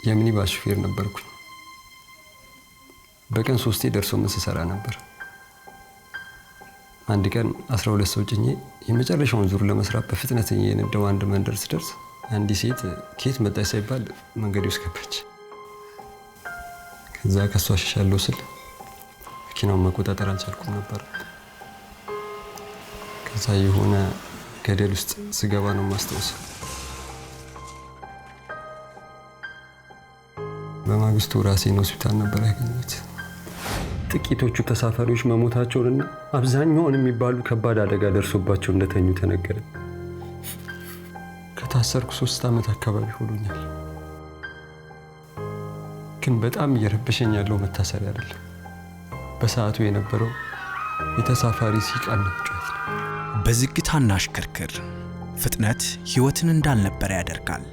የሚኒባስ ሹፌር ነበርኩኝ። በቀን 3 ደርሶ መልስ እሰራ ነበር። አንድ ቀን 12 ሰው ጭኜ የመጨረሻውን ዙር ለመስራት በፍጥነት እየነዳሁ አንድ መንደር ስደርስ አንዲት ሴት ከየት መጣች ሳይባል መንገዴ ውስጥ ገባች። ከዛ ከሷ ሸሻለሁ ስል መኪናውን መቆጣጠር አልቻልኩም ነበር። ከዛ የሆነ ገደል ውስጥ ስገባ ነው የማስታውሰው። በማግስቱ ራሴን ሆስፒታል ነበር ያገኘሁት። ጥቂቶቹ ተሳፋሪዎች መሞታቸውንና አብዛኛውን የሚባሉ ከባድ አደጋ ደርሶባቸው እንደተኙ ተነገረ። ከታሰርኩ 3 ዓመት አካባቢ ሆኖኛል። ግን በጣም እየረበሸኝ ያለው መታሰሪያ አይደለም። በሰዓቱ የነበረው የተሳፋሪ ሲቃና ጩኸት ነው። በዝግታ እናሽከርክር። ፍጥነት ሕይወትን እንዳልነበረ ያደርጋል።